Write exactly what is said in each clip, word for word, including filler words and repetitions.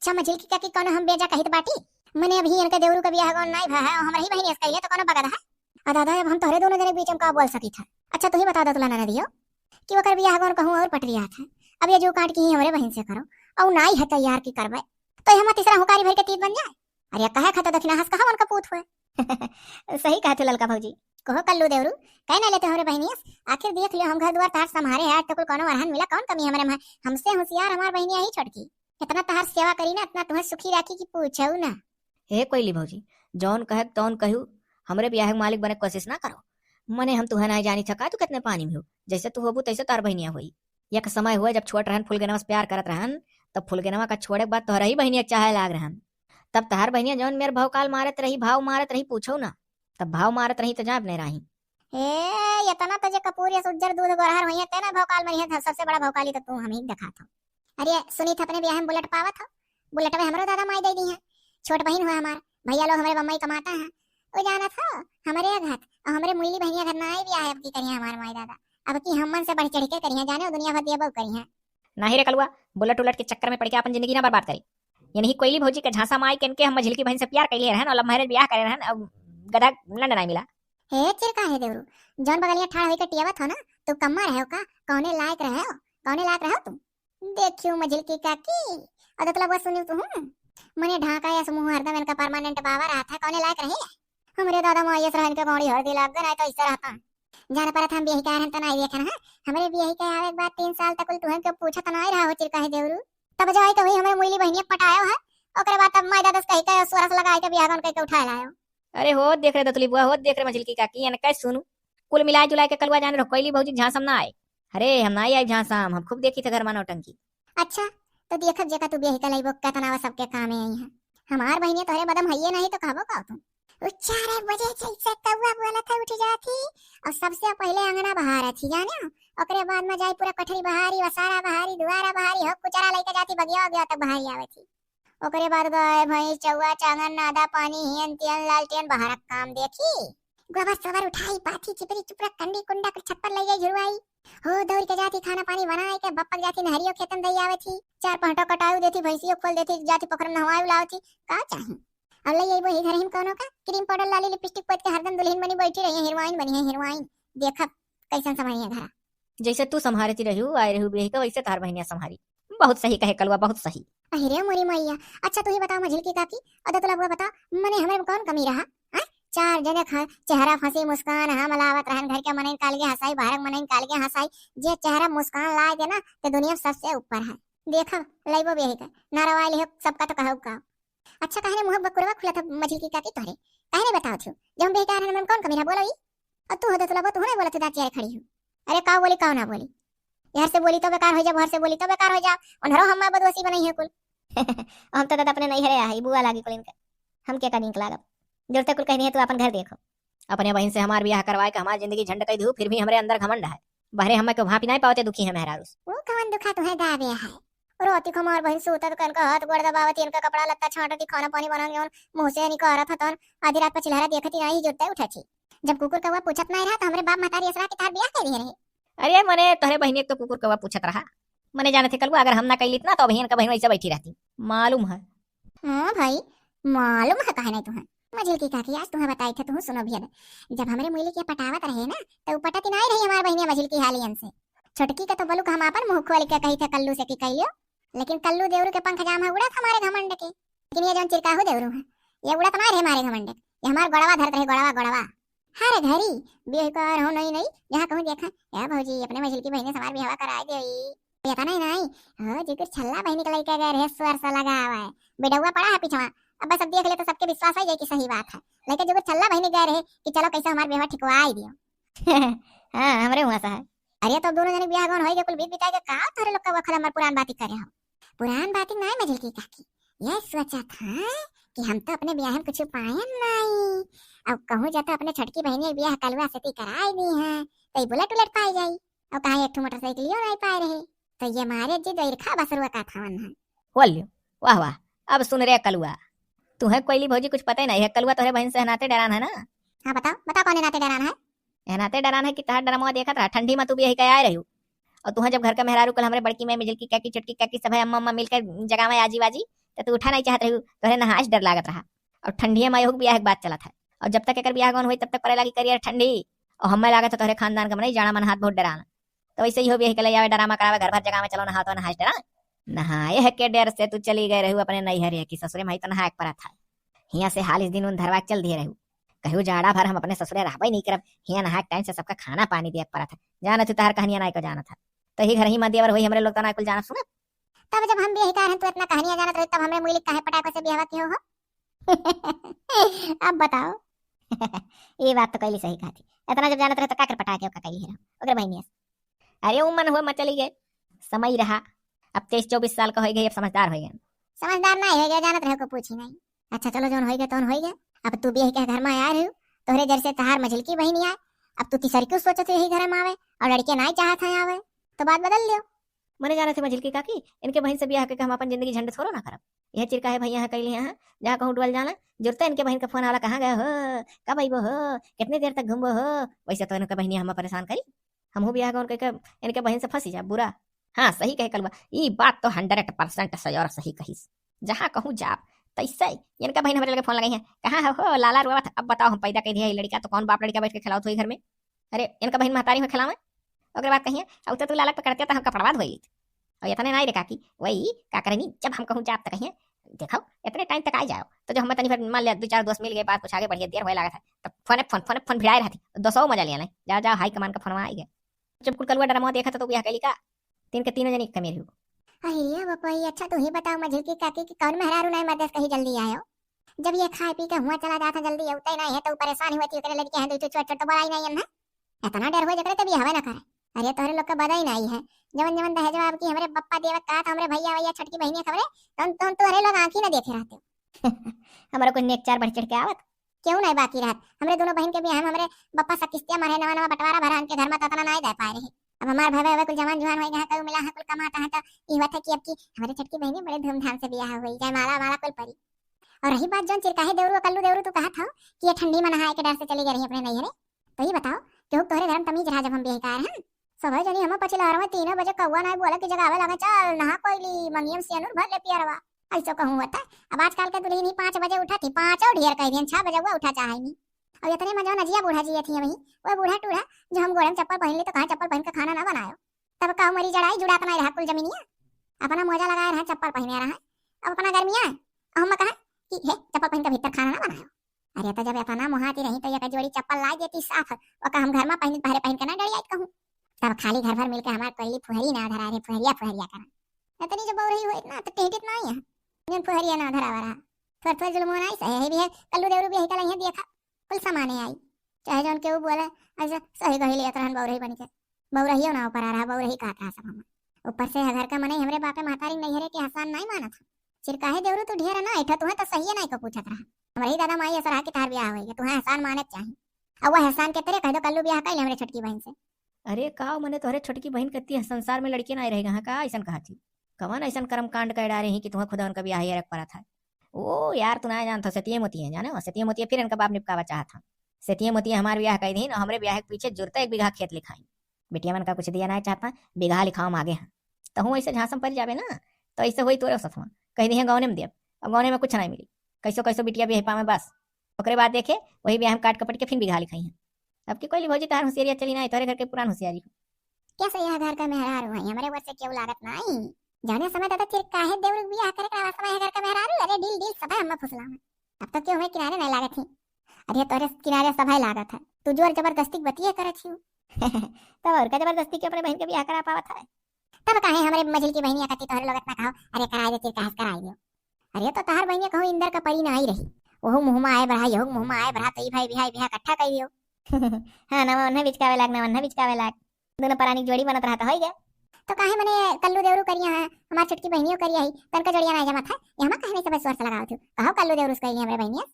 अच्छा मझिलकी काकी, कौनो हम बेजा कहित बाटी? मने अबही इनके देवरू के बियाह गौन नाई भा है, और हमरे ही बहिनी से कइले तो कौनो बगद है? आ दादा, अब हम तोहरे दोनों जने के बीच में का बोल सकित है? अच्छा तू ही बता दो तुला ननदियो कि ओकर बियाह गौन कहूँ और पटरियात है। अब ये जो काट की ही हमरे बहिन से करो, और नाई है तैयार की करबे, तो ये हम तीसरा हुकारी भर के तीत बन जाए। अरे कहे खा तो दखिना हंस कहा उनका पूत हुए। सही कहा थे ललका भौजी। कहो कल्लू देवरू, कह ना लेते हमरे बहिनियस? आखिर देख लियो हम घर द्वार तार संभारे है, आज तो कुल कौनो अरहन मिला, कौन कमी हमरे में? हमसे होशियार हमार बहिनिया ही छोटकी। इतना तहार सेवा करी ना, इतना तुम्हें सुखी राखी कि पूछो ना। हे कोइली भौजी, जौन कहे तौन कहू, हमरे बियाह के मालिक बने के कोशिश ना करो। मने हम तुहे नाई जानी थका, तू कितने पानी में हो, जैसे तू होबू तैसे तोहर बहिनिया होई। एक समय हुआ जब छोट रहन फुलगेनवा से प्यार करत रहन, तब फुलगेनवा का छोड़े के बाद तोहरा ही बहिनिया के चाहे लाग रहन। तब तोहर बहिनिया जौन मेर भौकाल मारत रही, भाव मारत रही, पूछो ना। तब भाव मारत रही तो जा अपने राही। ए, इतना तो जे कपूर यस उज्जर दूध गोरहर होइहे, ते ना भौकाल मरिहे, सबसे बड़ा भौकाली तो तू हम ही देखात हो। अरे सुनी थे अपने बियाह में बुलेट पावत हो, बुलेट में हमरो दादा माई दे दी है। छोट बहिन हुआ हमार, भैया लोग हमरे बम्बई कमाता है। वो जानत हो, हमरे घर और हमरे मुइली बहिनिया घर ना आई बियाह अब की करिए हमार माई दादा। अब की हमन से बढ़ चढ़ के करिए, जाने वो दुनिया भर दिया बहू करिए। नाही रे कलुआ, बुलेट उलट के चक्कर में पड़ के अपन जिंदगी ना बर्बाद करी। ये नहीं कोइली भौजी के झांसा माई के इनके हम मझिलकी बहिन से प्यार कैले रहन और लव मैरिज बियाह करे रहन, अब गधा लंड नाई मिला। हे चिरका हे देवरू, जौन बगलिया ठाड़ होई के टियावत हो ना, तू कम्मा रहे हो का? कौने लायक रहे हो? कौने लायक रहे हो तू? देखियो मझिलकी काकी, और दतला बुआ सुनियो तू हूँ। मने ढाका या समूह हरदम इनका परमानेंट बाबा रहा था, कौने लायक रहे? हमरे दादा माँ यस रहन के बौड़ी हर दिला गए, नहीं तो इससे रहता। जान परत हम बियाही का रहन तो नहीं देखन, हाँ? हमरे बियाही के आवे के बाद तीन साल तक कुल तुहन के पूछत नहीं रहा हो चिरका हे देवरू। तब जाए के हुई हमरे मुइली बहिनिया के पटायो है, ओकरे बाद तब माई दादा से कही के सोरस लगाए के बियाह गौन कह के उठाए लायो। अरे हो देख रे दतुली बुआ, हो देख रे मझिलकी काकी, एन कै सुनू। कुल मिलाए जुलाए के कलुआ जाने रहो, कोइली भौजी झांसम ना आए। अरे हम ना आई झांसम, हम खूब देखी थे घर मा नौटंकी। अच्छा, तो देखब जेका तू बियाही का लइबो, केतना वा सबके कामे आई है। हमार बहिनिया तोहरे बदम हइये नहीं तो कहबो का तू? उ चार बजे जैसे कौआ बोलत है उठ जात ही और सबसे पहले अंगना बहारत ही, जाने हो? ओकरे बाद में जाई पूरा कोठरी बहारी, वसारा बहारी, दुआरा बहारी, हो कुचरा लेके जाती बगिया वगिया तक बहारी आवत ही। ओकरे बाद गाय, भैंस, चौआ, चांगन, नादा, पानी, हियन, तियन, लालटेन, बहारक काम देखी। गोबर सोबर उठाई, पाथी, चिपरी, चुपरा, कंडी, कुंडा, कुल छप्पर लई जाई झुरवाई। हो दौड़ के जाती, खाना पानी बनाए के, बप्पक जाती, नहरियो खेतन दई आवे थी। चार पहटो कटाऊ देती, भैंसियो खोल देती, जाती पोखरम नहवाई उलावे थी। का चाही? और लई आइबो ही घर हिम कौनो का? क्रीम पाउडर, लाली, लिपस्टिक पोत के हरदम दुल्हन बनी बैठी रही है, हीरोइन बनी है, हीरोइन। देखब कैसन संभारी है घरा। जैसे तू संभारती रहू, आए रहू बियाही का, वैसे तार बहिनिया संभारी। बहुत सही कहे कलुआ, बहुत सही। अरे मोरी मैया, अच्छा तू ही बताओ मझिलकी काकी, और दतुला बुआ बताओ, मने हमरे में कौन कमी रहा? हैं? चार जने खा, चेहरा फंसी मुस्कान, हम लावत रहन घर के मनइन काल के हंसाई, बाहर के मनइन काल के हंसाई, जे चेहरा मुस्कान लाए दे ना, ते दुनिया में सबसे ऊपर है। देखा, लइबो बियाही का, ना रवाई लिहो, सबका तो कहू का। अच्छा, काहे ने मुँह बकुरवा खुला था मझिलकी काकी तोहरे? काहे ने बताओ थियो? जब हम बेकार हन, हम कौन कमी रहा बोलो ई? और तू हो दतुला बुआ, तू नहीं बोलत दाँत चियारे खड़ी हो। अरे का बोली, का ना बोली? इहर से बोली तो बेकार हो जा, उहर से बोली तो बेकार हो जा। उन्हरो हम बदोसी बनाई है कुल। हम तो दादा अपने नहीं हरे आहे, बुआ लागी कुल इनका। हम के का नीक लागब? जोरते कुल कहनी है, तू अपन घर देखो। अपने बहिन से हमार बियाह करवाए के हमार जिंदगी झंड कई दिहू, फिर भी हमरे अंदर घमंड है। बहरे हमें के भापी नहीं पावते दुखी है मेहरारूस। वो कौन दुखा तुम्हें गावे है? रोती को हमार बहिन सूतत कन का हाथ गोड़ दबावती, इनका कपड़ा लत्ता छांटती, खाना पानी बना के मुंह से निकारत हतन। आधी रात पर चिल्हरा देखती नहीं, जुरते उठती। जब कुकुर कौवा पूछत नहीं रहा तो हमरे बाप महतारी असरा के तार बियाह कर दिए रहे। अरे मने तोहरे बहिनी एक तो कुकुर कौवा पूछत रहा। मने जानत है कलुआ, अगर हम ना कैलित ना तो अभी इनका बहिन वैसे बैठी रहती। मालूम है। हाँ भाई, मालूम है काहे नहीं तुम्हें। मझिलकी काकी आज तुम्हें बताई थे, तुम्हें सुनो भी है। जब हमरे मुइली के पटावत रहे ना, तो उ पटती नहीं रही हमार बहिनिया मझिलकी हालियन से। छोटकी के तो बलुक हम आपन मुंह खोल के कही थे कल्लू से कि कैलियो, लेकिन कल्लू देवरू के पंख जाम है उड़त हमारे घमंड के। लेकिन ये जौन चिरकाहू देवरू है, ये उड़त ना रहे हमारे घमंड के, ये हमार गोड़वा धरत रहे, गोड़वा, गोड़वा। हर घड़ी बेकार हो नहीं, नहीं, जहाँ कहूँ देखा, "ए भौजी, अपने मझिलकी बहिनी से हमार बियाह कराए दे।" ये तो नहीं, नहीं, हो, जिगर छल्ला बहिनी के लइके गए रहे, स्वर से लगा हुआ है, बेडौआ पड़ा है पीछवा। अब बस अब देख ले तो सबके विश्वास हो जाए कि सही बात है। लइके जिगर छल्ला बहिनी गए रहे कि चलो कैसे हमार बियाह ठिकवाई दियो। हाँ, हमरे हुआ सा है। अरे तो दोनों जने बियाह गौन होई के कुल बीत बिताए के का तोहरे लोग का वखल हमर पुरान बाती करे हो? पुरान बाती नाय मझिलकी काकी, ये सोचा था कि हम तो अपने बियाह में कुछ पायन नाई। अब कहूँ जाता अपने छोटकी बहिनी के बियाह कलुआ से ती कराई दी है, तो ये बुलेट उलेट पाई जाई। और कहाँ एक ठो मोटरसाइकिलियो नाई पाए रहे, तो ये मारे जिद ईर्खा बसरुआ का थावन है। बोल लियो, वाह वाह, अब सुन रे कलुआ, तू है कोइली भौजी कुछ पता ही नहीं है, कलुआ तोहरे बहन से हनाते डरान है ना? हाँ बताओ, बताओ कौन नाते डरान है? एहनाते डरान है कि तहार डरमवा देखत रहा, ठंडी में तू बियाही के आए रह्यू। और तुहें जब घर का मेहरारू कुल हमरे बड़की माई, मिझिलकी काकी, छोटकी काकी सब है, अम्मा, अम्मा मिलकर जगावे आजी बाजी, त तू उठा नाहीं चाहत रहू, तोहरे नहाए से डर लागत रहा। और ठंडिया मा एहू के बियाह के बात चलत है, और जब तक एकर बियाह गौन होई तब तक पड़े लागी करियर ठंडी। और हमें लागत है तोहरे खानदान का मनई जाड़ा मन हाथ बहुत डराना। तो वैसे ही हो बियाह के ले आवे, डरामा करावे, घर भर जगावे, चलो नहाओ तो नहाए से डरा। नहाए है के डर से तू चली गए रहू अपने नैहर, है कि ससुरे माई तो नहाए के पड़ा था। हियाँ से हालिस दिन उन धरवा के चल दिए रहू। कहू जाड़ा भर हम अपने ससुरे रहबे नहीं करब, हियाँ नहाए के टाइम से सबका खाना पानी दिए के पड़ा था। जानत हूँ तहार कहनिया नाई को जानत है, तो ही घर ही मा देवर होई हमरे लोग तो ना कुल जानत सुनत। तब जब हम बियाह का रहन तू इतना कहनिया जानत रही तब हमरे मुइलिक काहे पटाको से बियाह के हो, हो? अब बताओ। ये बात तो कैली सही कहा थी, इतना जब जानत रहे तो का कर पटाके का कैली है ओकरे बहनिया से। अरे उ मन हुआ मा चली गए, समय रहा। अब तेईस चौबीस साल का हो गए, अब समझदार हो गए। समझदार नाहीं हो गए, जानत रहे को पूछी नाहीं। अच्छा चलो जौन हो गए तौन हो गए। अब तू बियाह के घर मा आए रहू, तोहरे जर से तहार मझिलकी बहिनी आए, अब तू तीसर क्यों सोचत हो यही घर मा आवे और लड़के नाहीं चाहत है आवे, तो बात बदल लियो। मने जानत है मझिलकी काकी, इनके बहिन से बियाह के हम अपन जिंदगी झंड थोड़ो ना करब। यह चिरकाहे भैया है कैली हैं, जहाँ कहूँ डुअल जाना, जुरते इनके बहिन का फोन आला, कहाँ गए हो, कब अइबो हो, कितने देर तक घूमबो हो। वैसे तो इनके बहिनिया हम परेशान करी, हमहू बियाह गौन कइके इनके बहिन से फंसी जा बुरा। हाँ सही कहे कलुआ, ई बात तो हंड्रेड परसेंट सयोर सही कहिस। जहाँ कहूँ जाब तैसे इनका बहिन हमरे लगे फोन लगाई है, कहाँ हो, हो लाला रुआवत, अब बताओ हम पैदा कर दिया है लड़का तो कौन बाप लड़का बैठ के खिलावत होई घर में। अरे इनका बहिन महतारी हो खिलावे, ओकरे बाद कहिए अब तो तू लाला पकड़ते तो हम कपड़वा धोई। और इतने नाई रे काकी, वही का करनी, जब हम कहूँ जाब तो कहिए देखो इतने टाइम तक आ जाओ, तो जब हम तनी भर मान लिया दो चार दोस्त मिल गए, बात कुछ आगे बढ़िया, देर होए लागत है, तो फोन फोन फोन फोन भिड़ाए रहती, दो सौ मजा लिया नहीं, जाओ जाओ हाई कमान का फोन आई गए। जब कुल कलुआ डरामा देखा तो तू बियाह कैली का? तीन के तीनों जनी कमी रहू। अरे बापा, ये अच्छा तू ही बताओ मझिलकी काकी कि कौन मेहरारू नाई मदद कही जल्दी आयो। जब ये खाए पी के हुआ चला जाता जल्दी अवते नाई है तो परेशान हुआ थी, ओकरे लड़के हैं दो छोट छोट तो बड़ा ही नाई है। इतना डर हुआ जकरे तभी हवे ना करे। अरे तोहरे लोग का बदा ही नाई है, जवन जवन दहेज बाब की हमरे बप्पा देवत का था, हमरे भैया वैया छोटकी बहिनी खबरे, तुम तुम तोहरे लोग आँखी ना देखे रहते हो। हमारा कुछ नेक चार बढ़ चढ़ के आवत, क्यों नहीं बाकी रहत? हमरे दोनों बहन के बियाह में हमरे बप्पा सकिस्तिया मारे, नवा नवा बंटवारा भरा, हमके घर में तो इतना नहीं दे पाए रहे। अब हमार भाई भाई कुल जवान जुआन होई गए, कऊ मिला है, कुल कमाता है, तो ई हुआ था कि अब की हमारे छोटकी बहनी बड़े धूमधाम से बियाह होई, जयमाला माला कुल परी। और रही बात जौन चिरकाहे देवरू, कल्लू देवरू, तू कहा था कि ये ठंडी में नहाए के डर से चली गई रही अपने नैहरे, तो ये बताओ, क्यों तोहरे घर में तमीज रहा जब हम बियाह का आए हैं? सबै जनी हम पछिला हरवा तीन बजे कौआ नाई बोले कि जगावे लगे, "चल नहा कोइली, मंगियम सियनुर भर ले पियरवा।" ऐसो कहूँ होता। अब आजकल के दुल्हन ही पाँच बजे उठा थी, पाँचों ढेर कह दियन, छह बजे वो उठा चाहे नहीं। अब इतने में जौन अजिया बूढ़ा जिए थी वही, वो बूढ़ा टूढ़ा जो हम गोड़े में चप्पल पहन ली तो कहाँ चप्पल पहन के खाना ना बनायो? तब कहूँ मरी जड़ाई जुड़ात नहीं रहा कुल जमीनिया, अपना मोजा लगाए रहा, चप्पल पहने रहा, अब अपना गर्मिया, अब हम कहा कि हे चप्पल पहन के भीतर खाना ना बनायो। अरे तो जब इतना मुहाती रही तो एक जोड़ी चप्पल लाई देती साफ, ओका हम घर में पहन, बाहरे पहन के ना डरियात कहूँ। तब खाली घर भर मिलके हमार कोइली फुहरी ना धरा रे, फुहरिया फुहरिया करा। इतनी जो बौरही हुई ना तो टेहटित ना आई है, जन फुहरिया ना धरावा रहा। थोड़ थोड़ जुलमोन आई सहे है भी है, कल्लू देवरू भी है कल यहाँ देखा, कुल सामाने आई। चाहे जौन केहू बोले, ऐसे सही गही लियत रहन बौरही बन के। बौरहियो ना ऊपर आ रहा, बौरही कहत रहा सब हम। ऊपर से घर का मनई हमरे बापे महतारी नैहरे के एहसान नहीं मानत है। चिरकाहे देवरू तू ढेर ना ऐठा, तुहे तो सही नहीं को पूछत रहा। हमरे ही दादा माई ऐसा रहा कि तार ब्याह होई, तुहे एहसान माने के चाही। अब वो एहसान के तेरे कह दो कल्लू ब्याह कर ले हमरे छोटकी बहन से। अरे का मने तोहरे छोटकी बहन कत्ती है, संसार में लड़के ना रहेगा, हाँ का ऐसन कहा थी? कवन ऐसन कर्म कांड कर डारे ही कि तुहे खुदा उनका ब्याह ये रख पड़ा था? ओ यार, तू ना जानत हो, सेतिये मोतिये, जाने हो? सेतिये मोतिये फिर इनका बाप निपकावा चाहत हा। सेतिये मोतिये हमार ब्याह कई दिन, हमरे ब्याह के पीछे जुरता एक बीघा खेत लिखाई। बिटिया मन का कुछ दिया ना चाहत हा, बीघा लिखावा मांगे हा। तहूँ ऐसे झांसम पड़ जाबे ना, तो ऐसे होई तोरे साथ में। कह दिहे गौने में देब, अब गौने में कुछ नहीं मिली। कैसो कैसो बिटिया ब्याह पावे बस। ओकरे बाद देखे, वही ब्याह में काट कपट के फिर बीघा लिखाई है। अब की कोई भौजी तार होशियारिया चली ना, तोरे घर के पुरान होशियारी हो। कैसे यह घर का मेहरारू है, हमरे वर से क्यों लागत नहीं? जाने समय दादा फिर काहे देवर बियाह करे का समय घर का मेहरारू, अरे डील डील सब है, हम फुसला में। अब तो क्यों हमें किनारे नहीं लागत ही? अरे तोरे किनारे सब है लागत है, तू जोर जबरदस्ती बतिये करत ही। तब और का जबरदस्ती के अपने बहन के बियाह करा पावत है? तब काहे हमरे मझिल की बहनिया कती तोहरे लोग इतना कहो, अरे कराई दे, फिर काहे से कराई दो? अरे तो तहार बहनिया कहूँ इंदर का परी ना आई रही, वहू मुँह में आए बढ़ा, यहू मुँह में आए बढ़ा, तो ई भाई बिहाई बिहा इकट्ठा कर दियो। हाँ, ना वन्ना बिचकावे लाग, ना वन्ना बिचकावे लाग। दोनों परानी जोड़ी बनत रहता होई गया। तो काहे मने कल्लू देवरू करिया है, हमार छोटकी बहनियों करिया ही, तनका जोड़िया ना जमत है, ये हमा कहने से बस स्वर से लगाओ तू, कहो कल्लू देवरू से करिया हमरे बहनिया।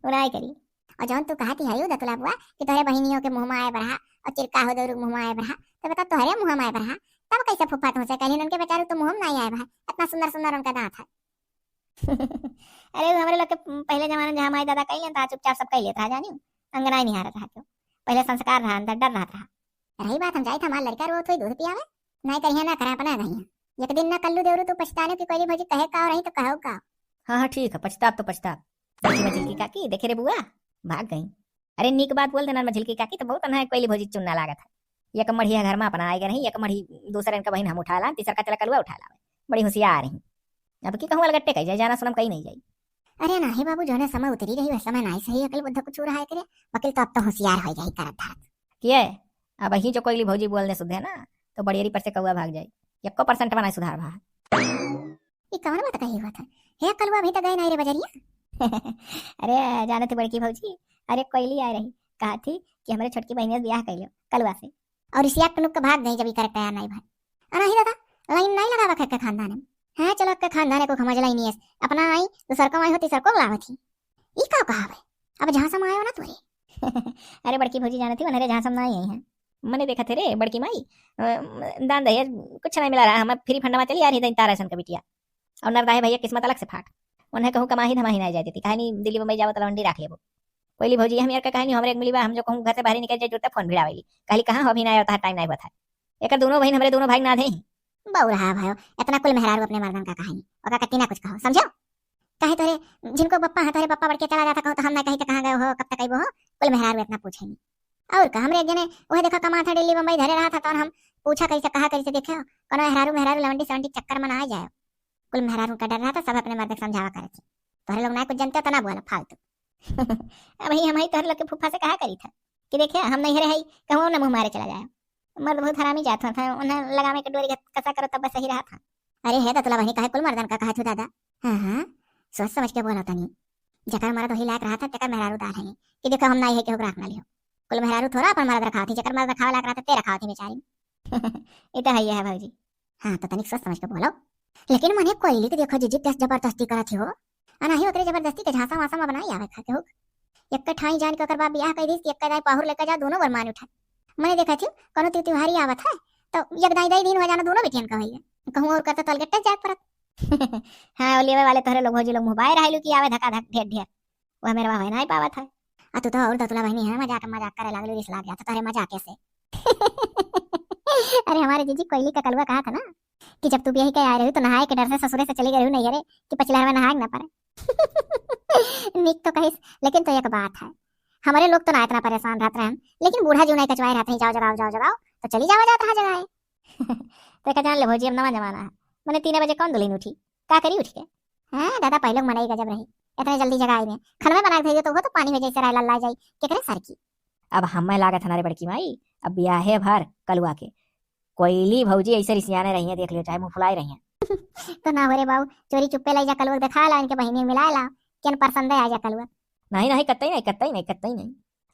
उनाई करी। और जौन तू कहती है दतुला बुआ कि तोहरे बहनियों के मुँह में आए बढ़ा और चिरका हो देवरू के मुँह में आए बढ़ा, तो बता तोहरे मुँह में आए बढ़ा, तब कैसे फूफा तुमसे कहली, उनके बेचारू तो मुँह में नहीं आए बढ़ा, इतना सुंदर सुंदर उनका दांत है। अरे, वो हमरे लोग के पहले जमाने में जहाँ माई दादा कही लेता, चुपचाप सब कही लेता, जानी, अंगना ही निहारत रहा क्यों। पहले संस्कार रहा, अंदर डर रहत रहा। रही बात, हम जाइत हमार लड़का रो थोड़ी दूध पियावे, नहीं करिया ना करा अपना कहिया। एक दिन ना कल्लू देवरू तू पछताने की कोयली भौजी कहे का रही तो कहो का। हाँ, हाँ, ठीक है, पछताब तो पछताब। देखी मझिलकी काकी, देखे रे बुआ, भाग गई। अरे नीक बात बोल देना मझिलकी काकी, तो बहुत अनहा कोयली भौजी चुन्ना लागत है। एक मढ़ी है घर में अपना आए गए रही, एक मढ़ी दूसरे का बहिन हम उठा लान, तीसर का चला कलुआ उठा लावे। बड़ी होशियार रही। अब की कहूँ अलगट्टे कही जाए, जाना सुनम कहीं नहीं जाई। अरे नाही बाबू, जौने समय उतरी रही, वह समय नाही सही, अकल बुद्ध कुछ रहा है करे। वकील तो अब तो होशियार हो जाई करत धात। किए? अब ही जो कोयली भौजी बोलने सुधे ना, तो बड़ियरी पर से कौआ भाग जाई। एको परसेंट बना सुधार भा। ई कौन बात कही हुआ था? हे कलुआ, अभी तो गए नाही रे बजरिया। अरे जानत ही बड़की भौजी, अरे कोयली आए रही, कहा थी कि हमरे छोटकी बहिनिया से ब्याह कर लियो कलुआ से। और इसिया टुनुक के भाग गई जब ई करे तैयार नाही भा। अरे नाही दादा, लाइन नाही लगावा के खानदान में। हाँ चलो, के खानदान को समझ लाई नहीं है। अपना आई तो सरको आई होती, सरको बुलावत ही। ई का कहा बे? अब झांसा में आयो ना तोरे। अरे बड़की भौजी जानत ही, उन्हरे झांसा में ना आई है। मने देखा थे रे बड़की माई, अ, दान दहेज कुछ नहीं मिला रहा, हम फ्री फंड में चली आ रही थी तारा सन का बिटिया। और नरदाहे भैया किस्मत अलग से फाट। उन्हें कहूँ कमाही धमाही ना जाए देती, कहानी दिल्ली बम्बई जावत लवंडी राख लेबो। कोयली भौजी हम यार का कहानी हमरे एक मिली बा, हम जो कहूँ घर से बाहर निकल जाए जुड़ता फोन भिड़ावेली, कहली कहाँ हो, अभी ना होता है, टाइम नहीं हुआ था। एकर दोनों बहिन हमरे दोनों भाई ना थे। बौरा है भाई, इतना कुल मेहरारू अपने मर्दन का कहानी, ओका कत्ती ना कुछ कहो, समझो? काहे तोरे जिनको बप्पा है, तोरे बप्पा बड़के चला जाता कहो तो हम ना कही तो कहाँ गए हो, कब तक अइबो हो? कुल मेहरारू इतना पूछे नहीं। और का, हमरे एक जने वह देखा कमा था दिल्ली बम्बई धरे रहा था, तो हम पूछा कैसे कहा कैसे देखे हो, कोनो मेहरारू मेहरारू लवंडी सवंडी चक्कर में ना आ जाए। कुल मेहरारू का डर रहा था, सब अपने मर्द के समझावा करे थे। तोहरे लोग ना कुछ जानते हो तो ना बोला फालतू। अब ही हम ही तोहरे लोग के फूफा से कहा करी था कि देखे हम नहीं रहे, कहूँ ना मुँह मारे चला जाए। मर्द बहुत हरामी जात होत है, उन्हें लगावे के डोरी कसा करो तब सही रहत है। अरे हे दतुला बहिनी, काहे कुल मर्दन का कहत हो दादा? हाँ, हाँ, सोच समझ के बोलो तनी। जकर मर्द वही लायक रहत है, तेकर मेहरारू दार है कि देखो हम नाई है केहू के राख ना लियो। कुल मेहरारू थोड़ा अपन मर्द रखावत ही, जकर मर्द रखावे लायक रहत है, ते रखावत ही बेचारी। ये तो है, ये है भौजी। हाँ, तो तनिक सोच समझ के बोलो। लेकिन मने कोयली के देखो जीजी, कैस जबरदस्ती करत ही हो। आ नाही ओकरे जबरदस्ती के झांसा वांसा में बनाई आवे खा के हो। एक ठाई जान के ओकर बाप बियाह कर दीस, एक दाई पाहुर लेके जाओ, दोनों वर मान उठा। मने देखा थी, कोनो ती त्योहारी आवत है, तो एक दाई दाई दिन हो जाना दोनों बेटियन का होइए। कहूँ और करता तो अलगट्टे जाए परत। हाँ, ओ लेवे वाले तोहरे लोग भौजी लोग मुँह बाए रहे कि आवे धका धक ढेर ढेर। वह मेरे वहाँ नहीं पावत है। आ तू तो और दतुला बहिनी है, मजाक मजाक करे लागलू, रिस लाग जाता तोहरे मजाके से। अरे हमारे जीजी कोयली का कलुआ कहा था ना कि जब तू बियाही के आए रही तो नहाए के डर से ससुरे से चली गई नहीं रे कि पछिलहरवा नहाए के ना पड़े। निक तो कहिस, लेकिन तो एक बात है, हमारे लोग तो ना इतना परेशान रहत रहन, लेकिन बूढ़ा जीव नहीं कचवाए रहत रही, जाओ जगाओ, जाओ जगाओ, तो चली जावा जात रहा जगाए। तो का जान ले भौजी, अब नवा जमाना है, मने तीन बजे कौन दुल्हन उठी, का करी उठ के? हाँ दादा, पहले मनई गजब रही, इतने जल्दी जगाई में खनवे बना के भेजो तो वो तो पानी में जैसे राय लल्ला जाई, केकरे सर की। अब हमें लागत हमारे बड़की माई, अब बियाहे भर कलुआ के कोयली भौजी ऐसे रिसियाने रही है, देख लियो चाहे मुँह फुलाई रही है। तो ना हो रे बाबू, चोरी चुप्पे लाई जा कलुआ, दिखा ला इनके बहिनी मिला ला, केन पसंद है आ जा कलुआ। नहीं, नहीं, कतई नहीं, कतई नहीं, कतई नहीं।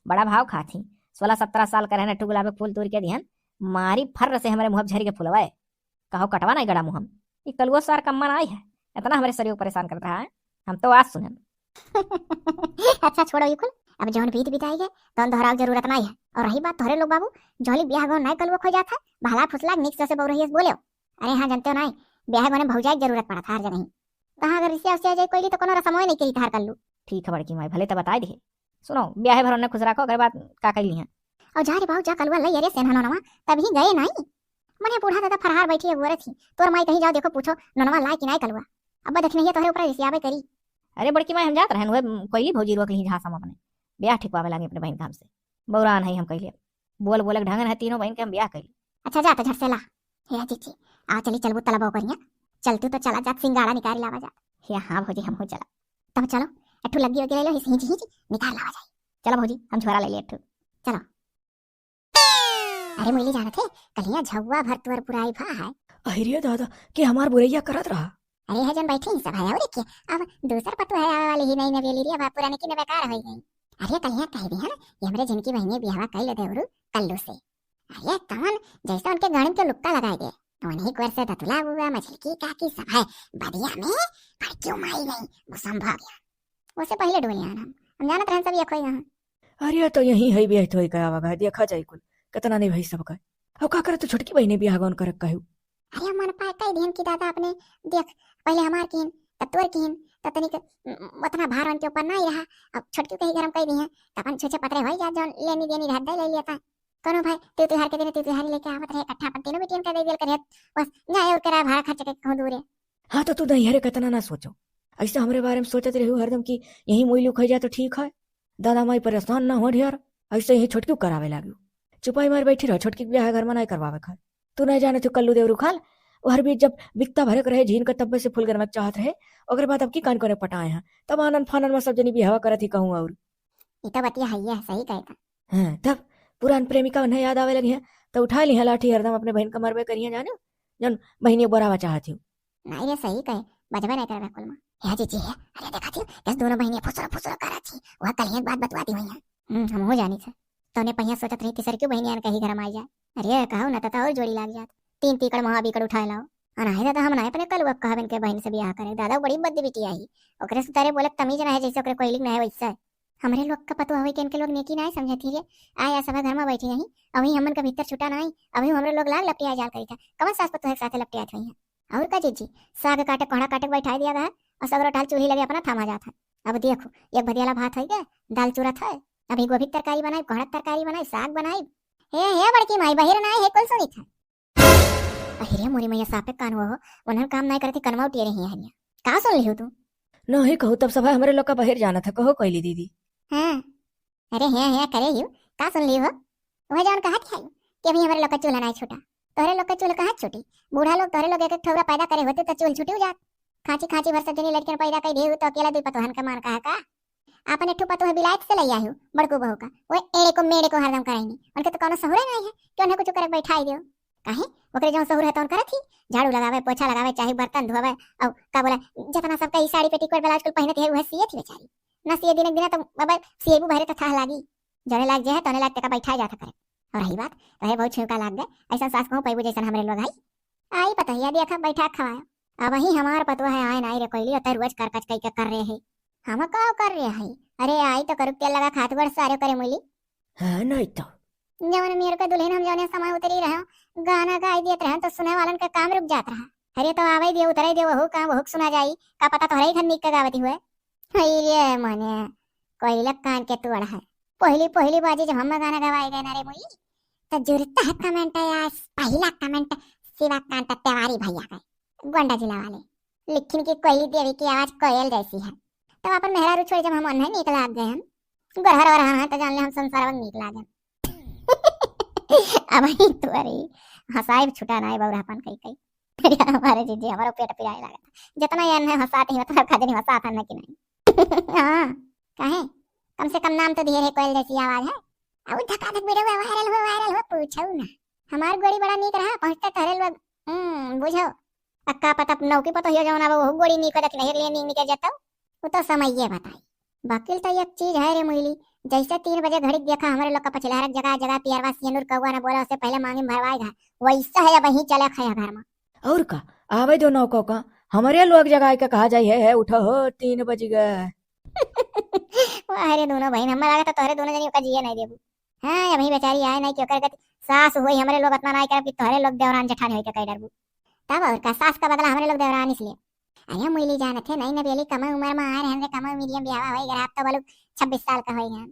बड़ा भाव खात ही। सोलह सत्रह साल का रहना, टू गुलाब के फूल तोड़ के दिहन, मारी फर्र से हमारे मुँह झरी के फुलवाए। कहो कटवा नहीं गड़ा मुँह हम। ये कलुआ सार कम्मा ना आई है, इतना हमारे शरीर को परेशान कर रहा है, हम तो आज सुनन। अच्छा छोड़ो ये कुल, अब जौन बीत बिताई है, तौन दोहराव जरूरत नहीं है। और रही बात तोहरे लोग बाबू, जौली ब्याह गौन नहीं कलुआ खो जात है, भला फुसला निक से, से बहु रही है बोले। अरे हाँ, जानते हो नहीं, ब्याह गौने भौजाई के जरूरत पड़त है हर जगह ही। कहाँ अगर रिसिया उसिया जाए कोयली तो कोनो रसमोए नहीं कही तहार कल्लू। ठीक है बड़की माई, भले तो बताई दे। सुनो, ब्याहे भर उन्हें खुश रखो, अगर बात का कही है। और जा रे बाबू, जा कलुआ लई अरे सेन नोनवा, तभी गए नहीं। मने बूढ़ा दादा फरहार बैठी है गोरत ही, तोर माई कहीं जाओ देखो पूछो नोनवा लाए कि नहीं कलुआ। अब देखने ही तोहरे ऊपर रिसियाबे करी। अरे बड़की माई, हम जात रहन, वह कोयली भौजी रोक ली झांसा में अपने ब्याह ठिकवावे लागे अपने बहन काम से। बौरान है हम कहले, बोल बोले के ढंगन है, तीनों बहन के हम ब्याह कैली। अच्छा जा तो झट से ला। हे जीजी, आ चली चलबू तलबो करिया, चलतू तो चला जात सिंगाड़ा निकाल लावा जात। हे हाँ भौजी, हम हो चला। तब चलो, अठू लग्गी वग्गी ले लो, हिच हिच हिच निकाल लावा जाए। चलो भौजी, हम झोरा ले ले अठू। चलो। अरे मुरली जानत है, कलिया झौवा भर तुअर पुराई भा है। अहिरिया दादा, के हमार बुरैया करत रहा। अरे है जन बैठी सब है, और के अब दूसर पतु है आवे वाली ही नई नवेली रे, अब पुराने की न बेकार हो गई। अरे कलिया कह दे है ना, ये हमरे जिनकी बहनी बियाह कई ले देवरू कल्लू से। अरे कमन जैसे उनके गणित के लुक्का लगाए दे, उन्हीं कुर से दतुला हुआ मछली की काकी सब है, बदिया में पर क्यों माई नहीं, वो संभव गया। उसे पहले डोले आना, हम जानत रहन सब ये खोई यहाँ। अरे तो यही है भी तो का आवा, देखा जाए कुल कितना नहीं भाई सबका। अब का करे तो छोटकी बहने बियाह गौन करक कहू। अरे मन पाए कई दिन की दादा अपने देख, पहले हमार किन, तब तोर किन, तब तनिक उम, उतना भार उनके ऊपर नहीं रहा। अब छोटकी कहीं गरम कई दी है, तब अपन छुछे पतरे होई जा, जौन लेनी देनी रह दे ले लेता। कौनो भाई, तिउ तिहार के दिन तिउ तिहारी लेके आवत रहे, इकट्ठा अपन तीनों बेटियन के दे दियल करे। बस, जाए और केरा भाड़ा खर्च के कहूँ दूरे। हाँ, तो तू नैहरे कतना ना सोचो। ऐसे हमरे बारे में सोचत रहू हरदम कि यहीं मुइलू खाई जाए तो ठीक है। दादा माई परेशान ना हो ढेर, ऐसे यहीं छोटकी करावे लागी। चुपाई मार बैठी रहो, छोटकी के ब्याह घर में नहीं करवावे खाए। तू नहीं जाने तू कल्लू देवरू खाल, ओहर बीच जब बित्ता भरे के रहे झीन के तब्बे से फूल गनवा के चाहत रहे, ओकरे बाद अब की कान करे पटाए हैं, तब आनन फानन में सब जनी बिहावा करत ही कहूँ और। ई तो बतिया है, सही कहे था। हाँ, तब पुरान प्रेमिका उन्हें याद आवे लगी है, तो उठा ली है लाठी हरदम अपने बहन का मरबे करिए जाने, जौन बहनी बोरावा चाहत ही। नहीं रे, सही कहे, बजबे नहीं करबे कुल में। हे जीजी, हे, अरे देखा थी, कैसे दोनों बहनियाँ फुसुर फुसुर करत थी, वह कलियन बात बतवा दी हुई है। हम्म, हम हो जानी थे। तौने पहिया सोचत रही, तीसर क्यों बहनियाँ कहीं घर में आई जाए। अरे, कहो ना, तता और जोड़ी लाग जात। तीन तीकड़ महा बीकड़ उठाए लाओ। अनाहे दादा, हम ना अपने कलुआ कहबन के बहन से बियाह करे। दादा, बड़ी बद्दी बिटिया ही। ओकरे से तारे बोलक तमीज ना है, जैसे ओकरे कोयलिक ना है वैसा है। हमरे लोग का पतोह होई के इनके लोग नेकी ना है समझत ही रे। आया सब घर में बैठी रही, अभी हमन का भीतर छुटा ना आई, अभी हमरे लोग लाग लपटिया जाल करी था। कमन सास पतोह के साथे लपटियात हुई है। और का जीजी, साग काटे, कोहड़ा काटे के बैठाई दिया गया है और सगरो टाल चूल्ही लगे अपना थामा जात है। अब देखो, एक भदियाला भात है के, दाल चूरत है, अभी गोभी के तरकारी बनाई, कोहड़ा के तरकारी बनाई, साग बनाई। हे, हे बड़की माई, बहिर ना है, कुल सुनित है। अहिरे मोरी मैया, सापे कान हुआ हो, उन्हन काम नाई करती, कनवा उठिए रही है हनिया। का सुन लिहू तू? नहीं कहू, तब सभा हमरे लोग का बहिर जाना था, कहो कोयली दीदी। हाँ, अरे हे, हे करे यू, का सुन लिहू हो? वह जौन कहत है कि अभी हमरे लोग का चूल्हा नाई छूटा। तोहरे लोग का चूल्हा कहाँ छूटी? बूढ़ा लोग तोहरे लोग एक एक ठौरा पैदा करे होते तो चूल्हा छूटी जात। खांची खांची भर सब जनी लड़कियन पैदा कर दिए, तो अकेला दुई पतोहन का मान कहा का? आपन एक ठो पतोह बिलायत से ले आयु, बड़को बहू का। वो एड़े को मेड़े को हरदम कराइनी। उनके तो कौनो सहूरे नहीं है कि उन्हें कुछ करे बैठाई दियो। काहे? ओकरे जौन सहूर है तौन करत ही। झाड़ू लगावे, पोछा लगावे, चाहे बर्तन धोवे, और का बोला, जितना सबका ई साड़ी पेटीकोट ब्लाउज कुल पहनत है, वह सियत ही बेचारी। ना सिए दिन एक दिन तो अब सिएबू भरे तो थाह लागी। जौने लाग जे है, तौने लाग तेका बैठाए जात करे। और रही बात, तोहे बहुत छिंका लाग गए, ऐसा सास कहूँ पैबू जैसन हमरे लोग आई। आई पतोहिया देखा बैठा खवाया। अब ही हमार पतोह है, आए नाई रे कोयली, अतः रोज करकच कई के कर रहे है। हम का कर रहे है? अरे आई तो करुक तेल लगा खात गोड़ सारे करे मुली। हाँ, नहीं तो। जवन मेर के दुल्हन हम जौने समय उतरी रहे, गाना गाई देत रहे तो सुने वालन का काम रुक जात रहा। अरे तो आवे दियो, उतरे दियो, वहू का वहू सुना जाई, का पता तोहरे ही घर निक के गावती हुए। हई रे मने, कोयलक कान के तोड़ है। पहली पहली बाजी जब हम गाना गवाए गए ना रे मुई, तो जुड़ता है कमेंट यार, पहला कमेंट शिवा कांत तिवारी भैया का, गोंडा जिला वाले। लिखिन की कोयली देवी की आवाज कोयल जैसी है। तब अपन मेहरारू छोड़ जब हम अन्हे निक लाग गए हम, गरहर और हम तो जान ले हम संसार में निक लागे। अब ही तोरी हंसाई छुटा ना बौरापन कई कई। अरे हमारे जीजी, हमारो पेट पिराए लागत। जितना ये अन्हे हंसाते हैं, उतना खादे नहीं हंसाता ना कि नहीं। हाँ, काहे? कम से कम नाम तो दिए रहे, कोयल जैसी आवाज है। अब धकाधक वीडियो वायरल हो, वायरल हो, पूछो ना। हमार गोड़ी बड़ा नीक रहा, पहुंचते तोहरे लोग, हम्म, बुझो। अक्का पता नौकी पतोहियो जौन आवे, वहू गोड़ी नीक देखी नहीं, अगले नीक निकल जाता। वो तो समय ये बताई। बाकिल तो एक चीज है रे मुइली, जैसे तीन बजे घड़ी देखा, हमरे लोग का पछिलहरक जगह जगह पियरवा सियनुर कौआ न बोला, उससे पहले मांगी में भरवाए घा, वैसा है अब वहीं चले खाया घर में। और का, आवे दो नौको का, हमरे लोग जगाए के कहा जाई है, है उठो हो, तीन बज गए। वाह रे दोनों बहन, हमें लागत है तोहरे दोनों जनी ओका जिए नहीं देबू। हाँ, अभी बेचारी आए नहीं कि ओकर गति सास होई, हमरे लोग उतना नहीं करब कि तोहरे लोग देवरान जेठानी होई के कह डरबू। तब और का, सास का बदला हमरे लोग देवरानी से ले। अरे मुइली जानत है, नई नवेली कम उम्र में आ रहन रे, कम उम्र में बियाह होई, अगर आप तो बोलू छब्बीस साल का होई गए।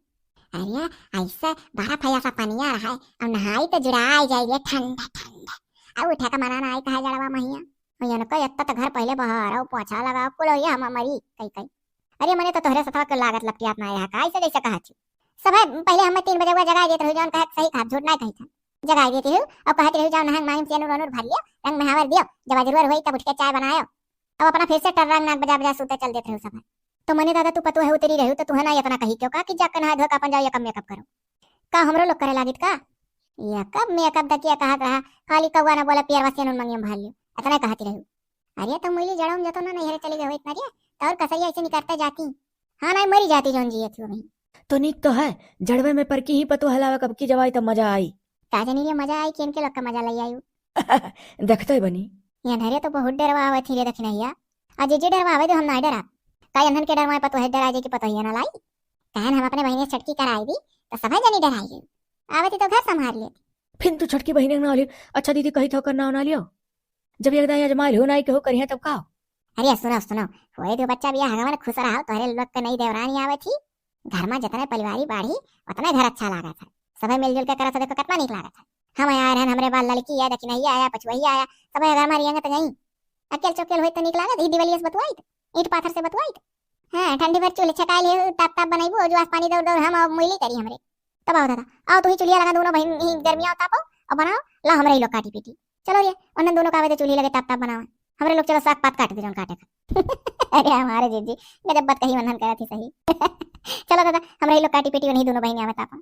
अरे ऐसे बर्फ है, ऐसा पनिया रहा है, अब नहाई तो जुड़ाई जाई रे, ठंडा ठंडा। अब उठे का मना ना आई कहा जड़वा महिया। और इनको इतना तो घर पहले बहार और पोछा लगाओ, कुल होइए हम मरी कई कई। अरे मने तो तोहरे सथवा के लागत लपटियात ना आया, का ऐसे जैसे कहा छी। सब है, पहले हमें तीन बजे हुआ जगाई देत रहू, जौन कहे सही कहा, झूठ ना कही था। जगाई देती रहू और कहती रहू, "जाओ नहांग मांगी से नूर नूर भर लियो, रंग महावर दियो, जब जरूर होई तब उठ के चाय बनायो।" अब अपना फिर से टर्रंग नाक बजा बजा सूते चल देत रहू सब है। तो मने दादा तू पतोह है उतरी रहू तो तुहे ना इतना कही क्यों का कि जाकर नहा धो के अपन जाओ, ये कम मेकअप करो। का हमरो लोग करे लागित का? ये कब मेकअप दकिया कहत रहा, खाली कौआ ना बोला पियरवा से नून मंगियम भर लियो, इतना कहती रहू। अरे तो मुइली जड़ों में जतो ना नैहरे चली गई इतना रे, तो और कसैया ऐसे निकलते जाती। हाँ, नहीं मरी जाती जौन जियत ही वहीं। तो नीक तो है, जड़वे में पर की ही पतोह हलावे, कब की जवाई तब मजा आई। का जानी रे मजा आई कि इनके लोग का मजा ले आयु। देखते ही बनी। ये नरे तो बहुत डरवा आवत ही रे दखिनैया। आ जीजी डरवा आवे दो, हम ना डरा। का इन्हन के डरवाए पतोह डरा जे कि पतोहिया ना लाई। कहन हम अपने बहिने छटकी कराई दी, तो सभे जनी डराई गई। आवती तो घर संभाल लेती। फिर तू छटकी बहिने ना ली। अच्छा दीदी कही था कर ना ना लियो। जब एक दाई अजमाइल हो ना केहू करिहे तब का? अरे सुनो सुनो, होए दो बच्चा बिया हगवन खुश रहो, तोहरे लोग के नई देवरानी आवे थी, घर में जितने परिवारी बाढ़ी उतने घर अच्छा लागत है। सबै मिलजुल के करा से देखो कितना नीक लागत है। हम आया रहन, हमरे बाद लड़की आया, दक्षिणैया आया, पछुआइया आया, सबै अगर हमारी अंगत गई, अकेल चौकेल होइत तो नीक लागत, ई दिवलिया से बतुआइत, ईंट पाथर से बतुआइत। हाँ, ठंडी भर चूल्हे छकाई ले, ताप ताप बनाइबू, और जो आस पानी दौड़ दौड़ हम और मुइली करी हमरे। तब आओ दादा, आओ तू ही चुलिया लगा, दोनों बहन ही गर्मियाँ तापो और बनाओ, ला हमरे ही लोग काटी पीटी। चलो रे, उन्हन दोनों का आवे तो चूल्ही लगे ताप ताप बनावे, हमरे लोग चलो साग पात काट दे जौन काटे का। अरे हमारे जीजी, गजब बात कही वन्हन करत ही सही। चलो दादा, हमरे ही लोग काटी पीटी, उन्हीं दोनों बहन आवे तापा।